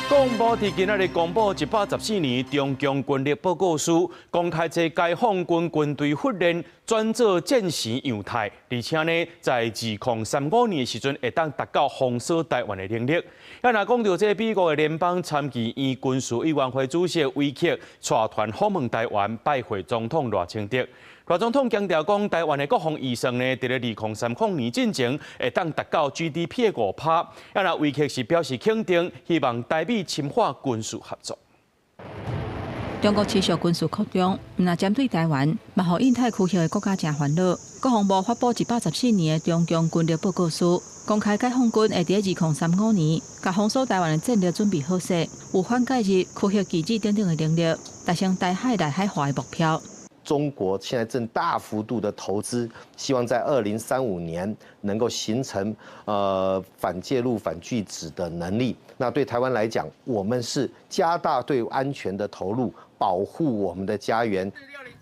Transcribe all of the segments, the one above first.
國防部佇今仔日公布114年中共軍力報告書，公開這解放軍軍隊訓練轉做戰時樣態，而且呢，在2035年的時陣會當達到封鎖台灣的能力。啊，若講著這美國的聯邦參議院軍事委員會主席威克帶團訪問台灣，拜會總統賴清德。賴總統強調講，台灣的國防預算呢，佇咧2030年進前會當達到 GDP 的5%。啊，若威克是表示肯定，希望台美深化軍事合作。中國持續軍事擴張，毋但針對台灣，嘛予印太區域的國家誠煩惱。國防部發布114年的中共軍力報告書，公開解放軍會佇2035年，共封鎖台灣的戰略準備好勢，有反介入區域機制等等的能力，達成台海內海化的目標。中國現在正大幅度的投資，希望在2035年能夠形成反介入、反拒止的能力。那對台灣來講，我們是加大對安全的投入，保護我們的家園。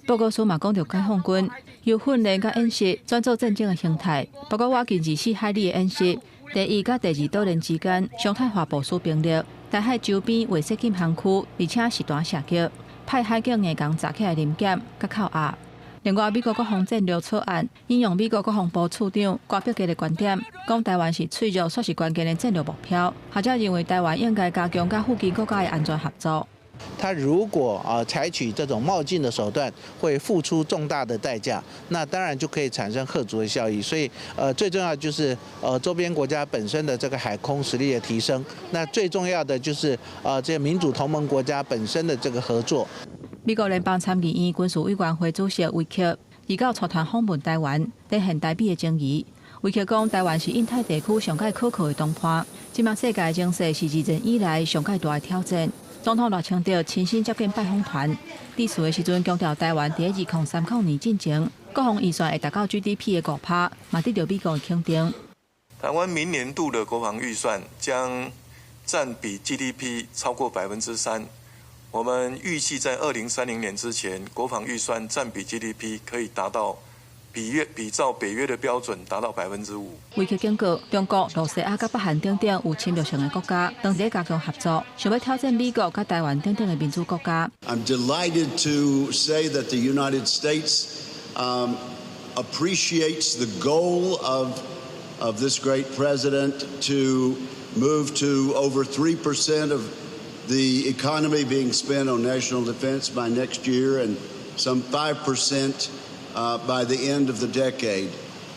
報告書嘛講著解放軍由訓練佮演習轉做戰爭的形態，包括倚近24海里的演習，第一佮第二島鏈之間常態化部署兵力，台海周邊劃設禁航區，而且實彈射擊。派海警硬共閘起來臨檢佮扣押。另外，美國國防戰略草案引用美國國防部次長瓜伯格的觀點，講台灣是脆弱卻是關鍵的戰略目標。學者認為台灣應該加強佮附近國家的安全合作。他如果啊採取這種冒進的手段，會付出重大的代價，那當然就可以產生嚇阻的效益。所以，最重要就是周邊國家本身的這個海空實力的提升。那最重要的就是這些民主同盟國家本身的這個合作。美國聯邦參議院軍事委員會主席威克二九帶團訪問台灣，展現台美的情誼。威克講，台灣是印太地區上蓋可靠的同伴。這馬世界情勢是二戰以來上蓋大的挑戰。總統賴清德親身接見拜訪團，致辭的時陣強調，台灣佇2030年進前，國防預算會達到 GDP 的5%，嘛得著美國的肯定。台灣明年度的國防預算將佔比 GDP 超過3%。我們預計在2030年之前，國防預算佔比 GDP 可以達到比約比照北約的標準達到5%。威克警告，中國、露西亞佮北韓等等有侵略性的國家，當佇咧加強合作，想欲挑戰美國佮台灣等等的民主國家。 I'm delighted to say that the United States appreciates the goal of this great president to move to over 3% of the economy being spent on national defense by next year and some 5% by the end of the decade.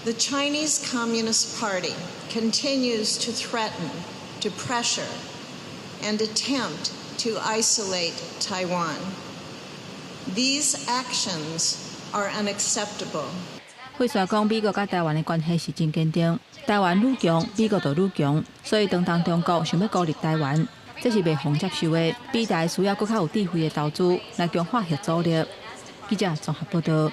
The Chinese Communist Party continues to threaten, to pressure, and attempt to isolate Taiwan. These actions are unacceptable. 費雪講，美國佮台灣的關係是真堅定，台灣愈強，美國就愈強，所以當當中國想欲孤立台灣，這是袂予接受的。美台需要閣較有智慧的投資來強化嚇阻力。記者綜合報導。